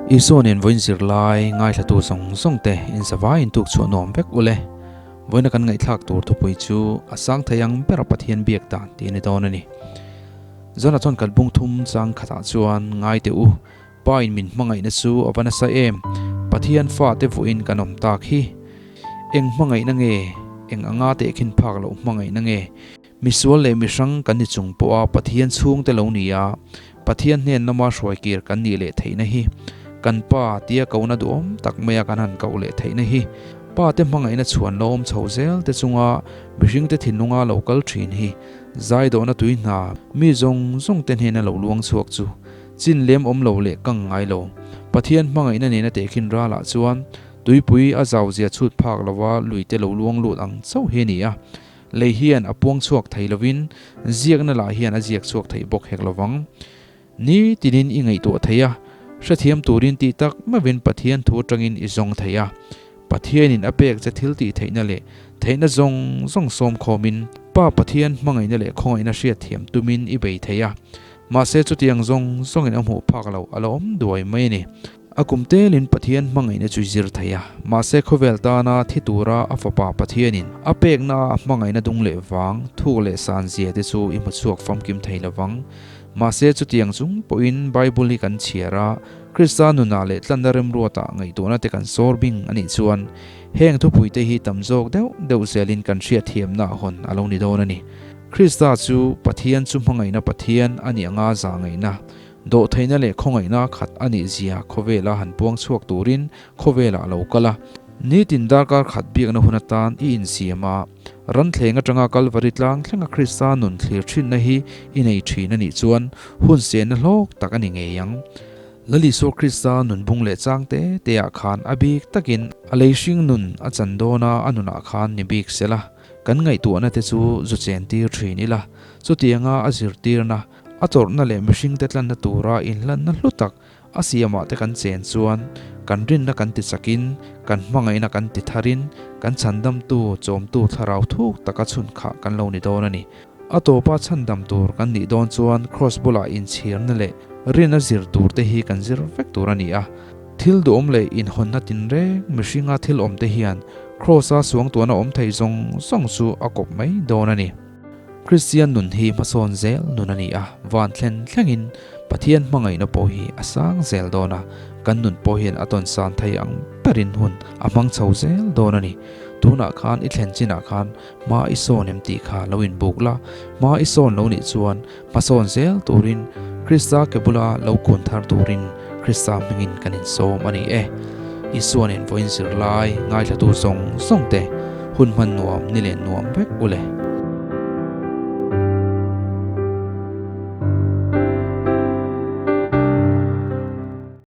Isua nen vawiin zirlai ngaithlatu zawng zawng te inzavaiin tuk chhuah nuam vek ule. Vawiina kan ngaihthlak tur thupui chu a sang thei ang bera Pathian biak dan tih a ni dawn a ni. Zana chuan kan bung thum chang khatah chuan ngai teh u, Pa in min hmangaihna chu a va nasa em, Pathian fate vawiin kan awm tak hi. Eng hmangaihna nge, eng anga tehkhin phak loh hmangaihna nge? Misual leh mihrang kan ni chung pawha Pathian chhungte lo ni a, Pathian hnen lama hruaikir kan nih leh theihna hi, kan Pa tia kohna duhawm tak maia kan han koh leh theihna hi, Pa te hmangaihna chhuan lo awm chho zel te chunga mihringte thinlunga lo kal thin hi, zaidawhna tui hna mi zawng zawng te hnena lo luang chhuak chu chin lem awm lo leh kang ngai lo. Pathian hmangaihna nena tehkhin ralah chuan tuipui a zau zia chhut phak lova luite lo luang lut ang chauh hi a ni a. Lei hian a puang chhuak thei lovin ziakna lah hian a ziak chhuak thei bawk hek lovang. Ni tinin i ngaihtuah thei a, hrethiam turin tih tak meuhin Pathian thu atangin i zawng thei a. Pathianin a pek che thil tih theihna leh theihna zawng zawng sawm khawmin Pa Pathian hmangaihna leh khawngaihna hriatthiam tumin i bei thei a. Mahse chutiang zawng zawngin a hmuh phak loh a lo awm duai mai a ni. A kum telin Pathian hmangaihna chu zir thei a, mahse khawvel tana thi tura a fapa Pathianin a pekna a hmangaihna dung leh vang, thuk leh san zia te chu i hmu chhuak famkim thei lovang. Mahse chutiang chung pawhin Bible hi kan chhiar a, Krista nunah leh tlanna remruatah ngaihtuahna te kan sawr bing a nih chuan heng thupuite hi tam zawk deuh deuh zelin kan hriatthiamna a hawn a lo ni dawn a ni. Krista chu Pathian chu hmangaihna Pathian a nih anga zah ngaihna Dawhtheihna leh khawngaihna khat a nih zia khawvela han puang chhuak turin khawvelah a lo kal a. Nitin darkar khat biakna hun atan i insiam a, ranthleng atanga Kalvari tlang thlenga Krista nun thlir thinna hi i nei thin a nih chuan hun senna hlawk tak a ni ngei ang. Lal Isua Krista nun bung leh chang te te ah khan a bik takin a lei hring nun a chan dawn a a nunah khan ni bik sela kan ngaihtuahna te chu zu chen tir thin ila chutianga a zirtirna A tawrhna leh mihringte tlanna tura inhlanna hlu tak a siamah te kan chen chuan kan rinna kan ti chakin, kan hmangaihna kan ti tharin, kan chhandamtu, chawmtu thlarau thuk taka chhun khah kan lo ni dawn a ni. A tawpa chhandam tur kan nih dawn chuan Kraws bulah inchhirna leh rinna zir tur te hi kan zir vek tur a ni a. Thil duhawm leh inhawnna tinreng mihringa thil awmte hian Kraws-a suangtuahna awm thei zawng zawng chu a kawp mai dawn a ni. Kristian nun hi hmasawn zel nun a ni a, van thlen thlengin Pathian hmangaihna pawh hi a sang zel dawn a, kan nun pawh hian a tawn san thei ang berin hun a hmang chho zel dawn a ni. Tunah khan i thlen chinah khan hma i sawn em tih kha lo inbuk la, hma i sawn lo nih chuan hmasawn zel turin Krista ke bula lo kun thar turin Krista hmingin kan insawm a ni e. Isuanin vawiin zirlai ngaithlatu zawng zawng te hun hman nuam ni len nuam vek u le.